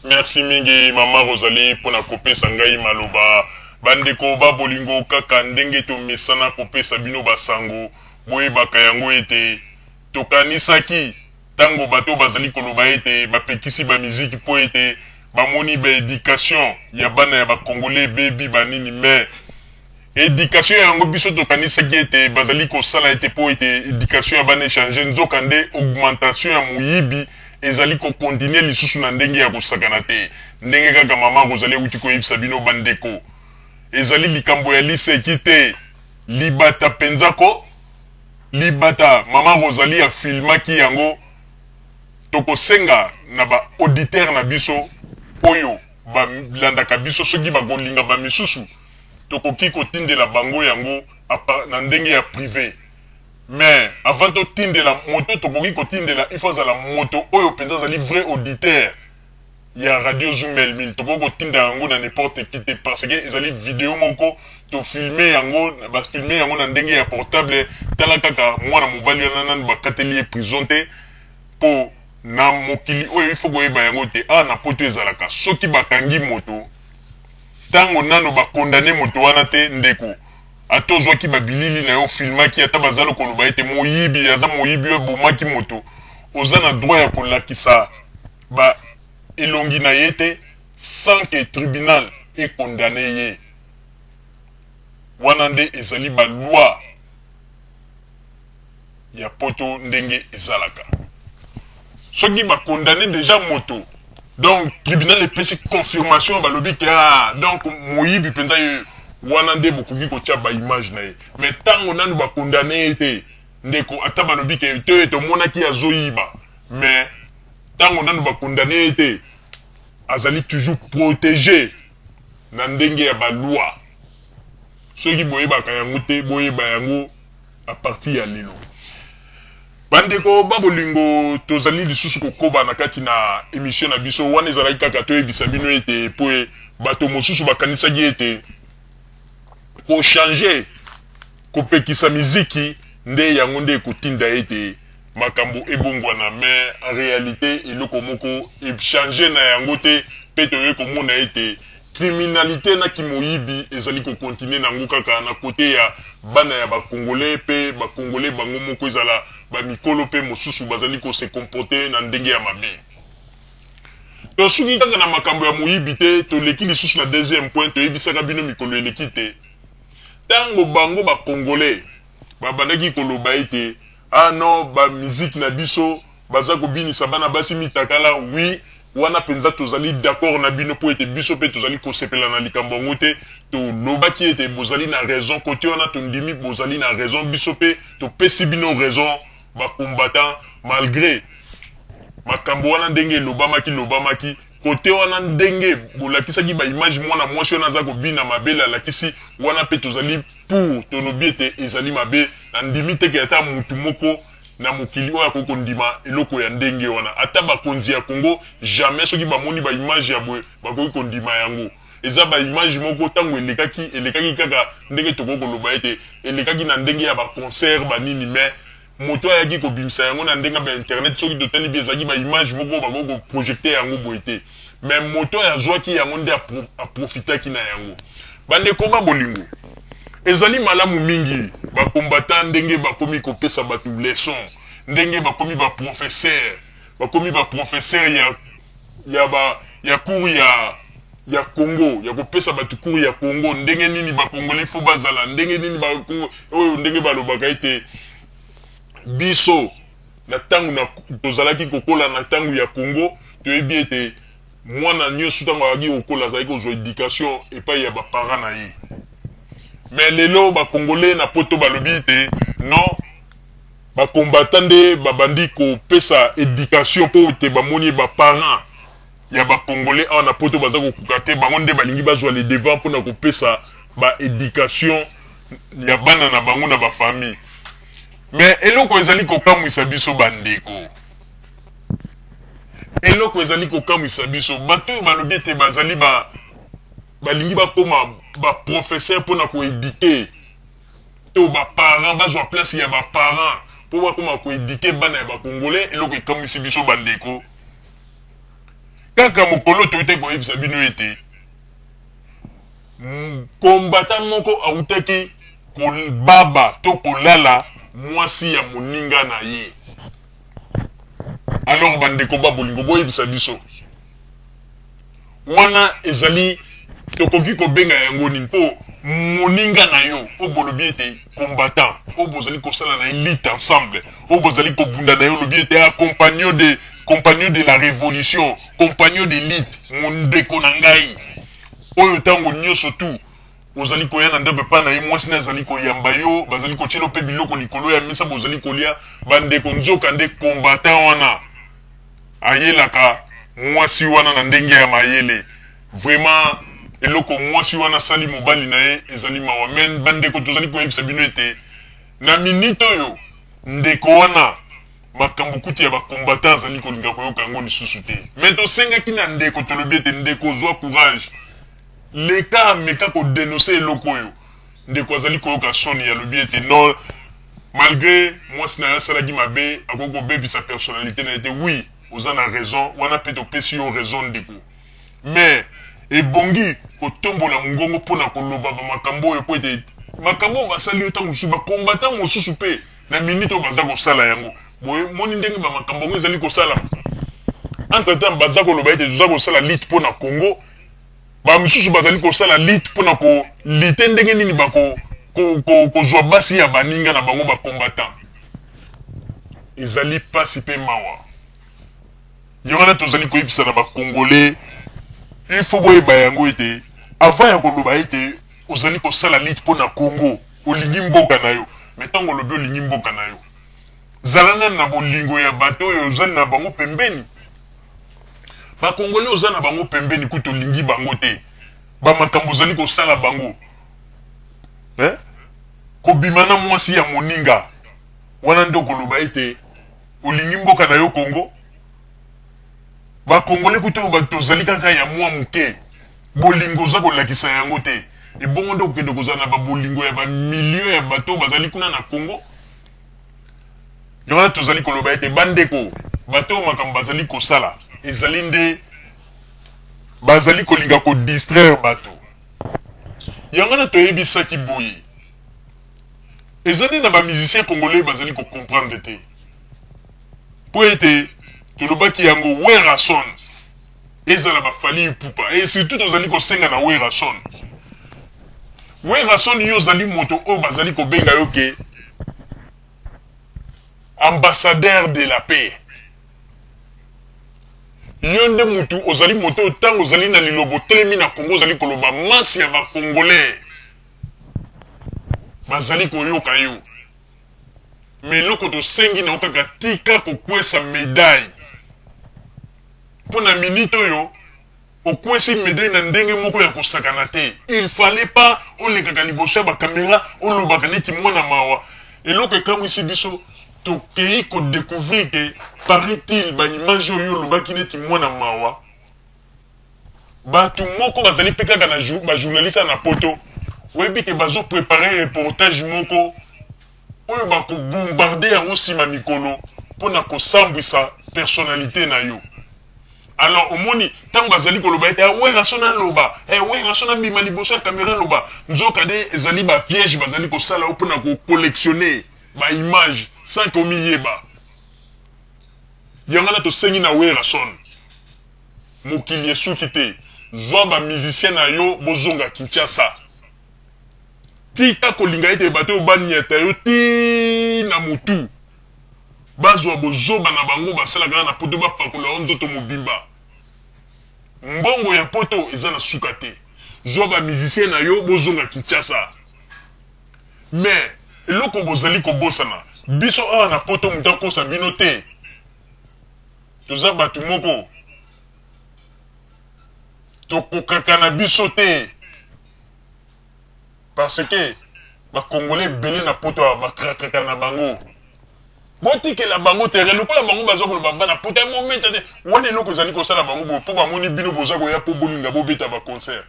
Merci mingi mama Rosalie mpo na kopesa ngai maloba. Bandeko ba bolingo, kaka ndenge tomesana kopesa bino basango, boyebaka yango ete tokanisaki tango bato bazali koloba ete bapekisi ba miziki mpo ete bamoni ba education ya bana ya ba Congolais ebebi ba nini, mais education yango biso tokanisaki ete bazali kosala ete mpo ete education ya bana echanger, nzoka nde augmentation ya moyibi ezali ko continuer lisusu na ndenge ya kosakana te. Ndenge kaka mama Rosalie awuti koyebisa bino bandeko, ezali likambo ya liseki te, libata penza ko libata mama Rosalie a filmaki yango. Tokosenga na ba auditeurs na biso oyo balandaka biso soki bakolinga ba misusu tokoki kotindela bango yango na ndenge ya prive. Mais avant totindela moto tokoki kotindela, il faut azala moto oyo penza azali vrai auditeur ya radio Zoom Elmil. Tokoki kotinda yango na n'importe qui te parce que ezali video moko to filmer yango, ba filmer yango na ndenge ya portable. Tala kaka mwana mobali wana nanu bakateli ye prison te po na mokili oyo il faut koyeba yango te. Awa na poto ezalaka soki bakangi moto tango nanu ba condamner moto wana te ndeko, ata ozwaki ba bilili na yo filmaki, ata bazali koloba ete moyibi aza moyibi oyo abomaki moto, oza na droit ya kolakisa ba elongi na ye te sans que tribunal e condamner ye. Wana nde ezali ba loi ya poto ndenge ezalaka. Soki ba condamner dejà moto, donc tribunal epesi confirmation, balobi ke ah, donc moyibi penza ye, wana nde bokoki kotia ba image na ye. Mais tango nanu ba condamner ye te ndeko, ata balobi ke te tomonaki azoyiba, mais tango nanu ba condamner ye te, azali toujours protege na ndenge ya ba loi. Soki boyebaka yango te, boyeba yango à partir ya lelo. Bandeko ba bolingo, tozali lisusu kokoba na kati na emission na biso. Wana ezalaki kaka toyebisa bino ete po bato mosusu bakanisaki ete ko changer, kopekisa miziki nde yango nde ekotinda ete makambo ebongwana, mais en realite eloko moko e changer na yango te, pe toye komona ete criminalite na kimoyibi ezali ko continuer na yango kaka na cote ya bana ya ba congolais, pe ba congolais bango moko ezala ba mikolo pe mosusu bazali ko se comporter na ndenge ya mabe. Tosuki kaka na makambo ya moyibi te, toleki lisusu na deuxième point, toyebisaka bino mikolo eleki te, tango bango ba congolais babandaki koloba ete ah non, ba musique na biso baza kobinisa bana basi mitakala, oui, wana penza tozali d'accord na bino po ete biso pe tozali kosepela na likambo yango te. Tolobaki ete bozali na raison cote wana, tondimi bozali na raison, biso pe topesi bino raison ba combattants, malgre makambo wana ndenge elobamaki lobamaki cote wana, ndenge bolakisaki ba image mwana mwasi wana aza kobina mabele alakisi wana, pe tozali pour, tolobi ete ezali mabe. Nandimi te ke ata mutu moko na mokili oyo akoki kondima eloko ya ndenge wana. Ata bakonzi ya Congo jamais soki bamoni ba image ya boye bakoki kondima yango. Eza ba image moko tango elekaki, elekaki kaka ndenge tokoki koloba ete elekaki na ndenge ya ba concert ba nini, mais moto ayaki kobimisa yango na ndenge ya ba internet, soki totali bien ezalaki ba image moko bakoki ko projecter yango boye te, mais moto oyo azwaki yango nde a profitaki na yango. Bandeko ba bolingo, ezali malamu mingi ba combattants ndenge bakomi kopesa batu leçon, ndenge bakomi ba professeurs, bakomi ba professeurs ya ya ba ya cours ya ya Congo, ya kopesa batu cours ya Congo, ndenge nini ba Congolais faut bazala, ndenge nini ba Congo oyo ndenge balobaka ete biso na tango na tozalaki kokola na tango ya Congo, toyebi ete mwana nionso tango azalaki kokola azalaki kozwa education epai ya ba parents na ye. Mais lelo ba Congolais na poto balobi ete non, ba combattants nde babandi kopesa education po ete bamoni ba parents ya ba Congolais awa na poto baza kokoka te, bango nde balingi bazwa le devant pona kopesa ba education ya bana na bango na ba famille. Mais eloko ezali kokamwisa biso ba ndeko, eloko ezali kokamwisa biso, bato oyo balobi ete bazali ba balingi bakoma ba professeur pona ko eduquer to ba parents, bazwa place ya ba parents po bakoma ko eduquer bana ya ba Congolais, eloko ekamwisi biso ba ndeko. Kaka mokolo toyutaki koyebisa bino ete combattant moko awutaki kobaba to kolala mwasi ya moninga na ye. Alors bandeko ba bolingo, boyebisa biso, wana ezali tokoki kobenga yango nini? Mpo moninga na yo oyo bolobi ete combattant, oyo bozali kosala na ye lutte ensemble, oyo bozali kobunda na ye, olobi ete a compagnon de la révolution, compagnon de lutte, mondeko na ngai oyo ntango nyonso tu ozali koya na ndako epai na ye, mwasi na azali koyamba yo, bazali kotiela mpe biloko likolo ya mesa, bozali kolia, bandeko, nzoka nde combattant wana ayelaka mwasi wana na ndenge ya mayele. Vraiment, eloko mwasi wana asali mobali na ye ezali mawa. Me bandeko, tozali koyebisa bino ete na minute oyo ndeko wana, makambo kutu ya bacombattant azali kolinga koyoka yango lisusu te. Me tosengaki na ndeko, tolobi ete ndeko, ozwa courage, leka, ameka kodénoncer eloko oyo. Ndeko azali koyoka soni, alobi ete non, malgré mwasi na ye asalaki mabe, akoki kobebisa personnalité na ye te. Oui, oza na raison wana, mpe topesi yo raison, ndeko. Mais ebongi kotombola mongongo mpona koloba bamakambo oyo, po ete makambo oyo basali yo, ntango mosusu bacombattant mosusu mpe na minute oyo baza kosala yango boye. Moni ndenge bamakambo yango ezali kosalama. Entre temps baza koloba ete toza kosala lutte mpo na Congo, bamisusu bazali kosala lutte mpona kolutter ndenge nini bakozwa basi ya baninga na bango bacombattant. Ezali mpasi mpe mawa. Yango wana tozali koyebisa na bacongolais, il faut boyeba yango ete avant ya koloba ete ozali kosala lutte mpo na Congo, olingi mboka na yo, mais ntango olobi olingi mboka na yo, zala nani na bolingo ya bato oyo ozali na bango pembeni. Bacongolais oza na bango pembeni, kutu olingi bango te, bamakambo ozali kosala bango, eh? Kobima na mwasi ya moninga wana nde okoloba ete olingi mboka na yo Congo? Bacongolais kutu oyo bato tozali kaka ya mwa moke, bolingo oza kolakisa yango te. Ebongo nde okokende kozala na babolingo ya bamilio ya bato oyo bazali kuna na Congo? Yango wana tozali koloba ete bandeko, bato oyo makambo bazali kosala ezali nde bazali kolinga kodistraire bato. Yango wana toyebisaki boye, eza nde na bamusicien congolais bazali kocomprendre te, mpo ete tolobaki yango, Werrason, ezala baFally Ipupa, et surtout tozali kosenga na Werrason. Werrason, yo ozali moto oyo bazali kobenga yo ke ambassadeur de la paix. Yo nde mutu ozali moto oyo ntango ozali na liloba, otelemi na Kongo, ozali koloba, masse ya bacongolais bazali koyoka yo. Mais eloko tosengi na yo kaka, tika kokwesa médaille, mpo na minute oyo okwesi médaille na ndenge moko ya kosakana te. Il fallait pas olekaka liboso ya bacaméra, olobaka neti mwana mawa. Eloko ekamwisi biso, tokei kodécouvrir ke paraît-il baimage oyo olobaki neti mwana mawa, bato moko bazali mpe kaka na bajournaliste na poto, oyebi ke bazoprépare reportage moko oyo bakobombarde yango nsima mikolo mpona kosambwisa personnalité na yo. Alors omoni ntango bazali koloba ete Werrason aloba, Werrason abima liboso ya caméra aloba, nzoka nde ezali bapiège bazali kosala yo mpona kocollectionner baimage sans ke omiyeba. Yango wana tosengi na Werrason, mokili esuki te, zwa bamusicien na yo, bozonga Kinshasa. Tika kolinga ete bato oyo baniata yo ti na motu, bazwa bozoba na bango basalaka na poto, bapakola yo nzoto mobimba. Mbongo ya poto eza na suka te. Zwa bamusicien na yo, bozonga Kinshasa. Mais eloko bozali kobosana, biso awa na poto, moto akosa bino te, toza bato moko tokokaka na biso te, parce que bacongolais ebele na poto awa bakrakaka na bango. Botikela bango terrain lokola bango baza koloba bana poto ya mometa te. Wana eloko ezali kosala bango boye, mpo bamoni bino boza koya mpo bolinga bobeta baconcert.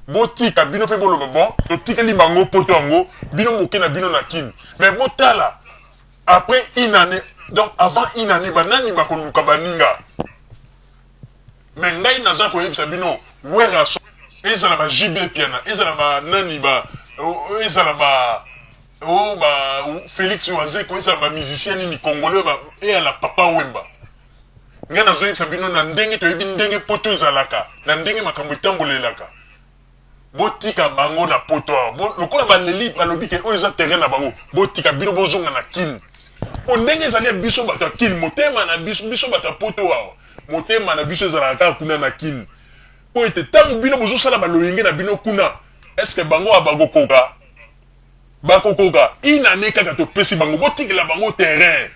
Botika bino mpe boloba bon, totikeli bango poto yango, bino moke na bino na Kini. Mais botala, après une année, donc avant une année, banani bakoluka baninga? Mais ngai naza koyebisa bino, Werrason, ezala ba JB Mpiana, ezala ba nani ba ezala ba oh, ba Felix Wazeko, ezala ba musicien nini congolais ba eyala Papa Wemba. Ngai nazoyebisa bino na ndenge toyebi ndenge poto ezalaka, na ndenge makambo etambolelaka. Botika bango na poto awa. Lokola baleli balobi ke oyo eza terrain na bango, botika bino bozonga na Kin. Po ndenge ezali ya biso bato ya Kin, motema na biso, biso bato ya poto awa, motema na biso ezalaka kaka kuna na Kin. Po ete ntango bino bozosala baloyenge na bino kuna, est-ce bango awa bakokoka? Bakokoka une année kaka topesi bango, botikela bango terrain.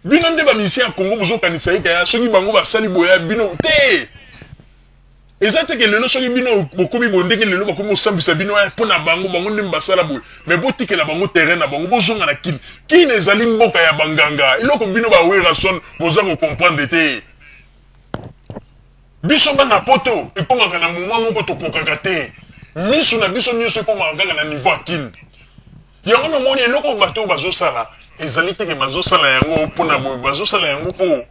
Bino nde bamusicien ya Congo bozokanisa ete ya soki bango basali boya bino te. Eza te ke lelo soki bino bokomi boye ndenge lelo bakomi kosambisa bino mpo na bango, bango nde basala boye. Mais botikela bango terrain na bango, bozonga na Kin. Kin ezali mboka ya banganga. Eloko bino ba Werrason boza kocomprendre te. Biso bana poto ekomaka na moment moko tokokaka te. Misu na biso nyonso ekomaka kaka na niveau ya Kin. Yango nomoni eloko bato oyo bazosala ezali te ke bazosala yango mpona boye, bazosala yango mpo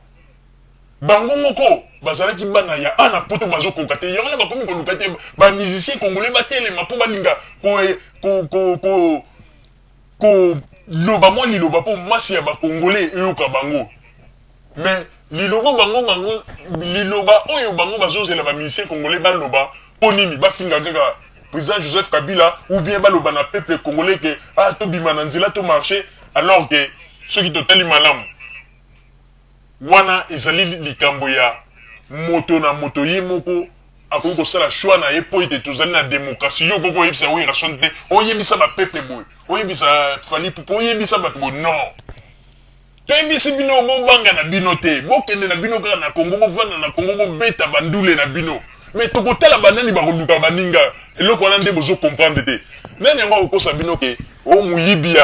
bango moko bazalaki bana ya ana poto, bazokoka te. Yango wana bakomi koluka te bamusicien congolais batelema mpo balinga koloba mwa liloba mpo masi ya bacongolais eyoka bango. Mais liloba bango liloba oyo bango bazozela bamusicien congolais baloba mpo nini? Bafinga kaka président Joseph Kabila ou bien baloba na peuple congolais ke ah, tobima na nzela, to marché, alors ke soki totali malamu, wana ezali likambo ya moto na moto, ye moko akoki kosala choix na ye, mpo ete tozali na démocratie. Yo okoki koyebisa Werrason te, oyebisa bapeuple boye, oyebisa Fally Ipupa, oyebisa bato boye. Non, toyebisi bino, bobanga na bino te, bokende na bino kaka na Kongo, bovanda na Kongo, bobeta bandule na bino. Mais tokotala banani bakoluka baninga. Eloko wana nde bozocomprendre te. Nani yango akokosa bino ke o moyibi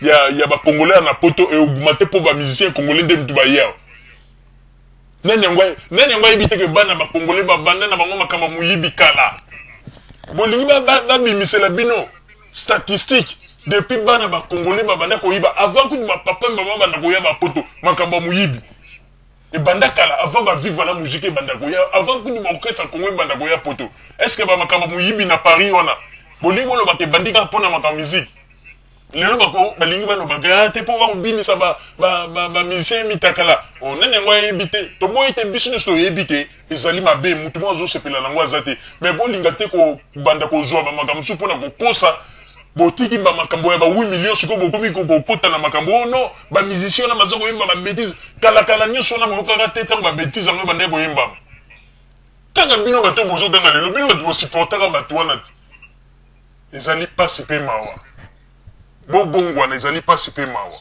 ya bacongolais na poto eaugmente mpo bamusicien congolais nde mutu baye awa? Nani yango ayebi te ke bana bacongolais babanda na bango makambo ya moyibi kala? Bolingi babimisela bino statistique depuis bana bacongolais babanda koyiba, avant kutu bapapa bama banda koya bapoto. Makambo ya moyibi ebanda kala, avant baViva la Musica ebanda koya, avant kutu baorchestre Congo ebanda koya poto. Est ce que bamakambo moyibi na Paris wana, bolingi bolobaka ebandi kaka mpona makambo musique? Lelo balingi balobaka te mpo bakobinisa bamusicien mitakala. Nani yango ayebi te? Toboyi te, biso nyonso toyebi ke ezali mabe, mutu moko azosepela nango aza te. Mais bolinga te kobanda kozwa bamakambo mosusu mpona kokosa. Botiki bamakambo ya ba 8 millions, sikoyo bokomi kokota na makambo oyo. Non, bamusicien wana baza koyemba babêtises kalakala nyonso wana, boyokaka te ntango babêtises yango ebandaki koyembama? Kaka bino bato bozoganga lelo, bino bato bosupportaka bato wana te. Ezali mpasi mpe mawa, bobongwana, ezali mpasi mpe mawa.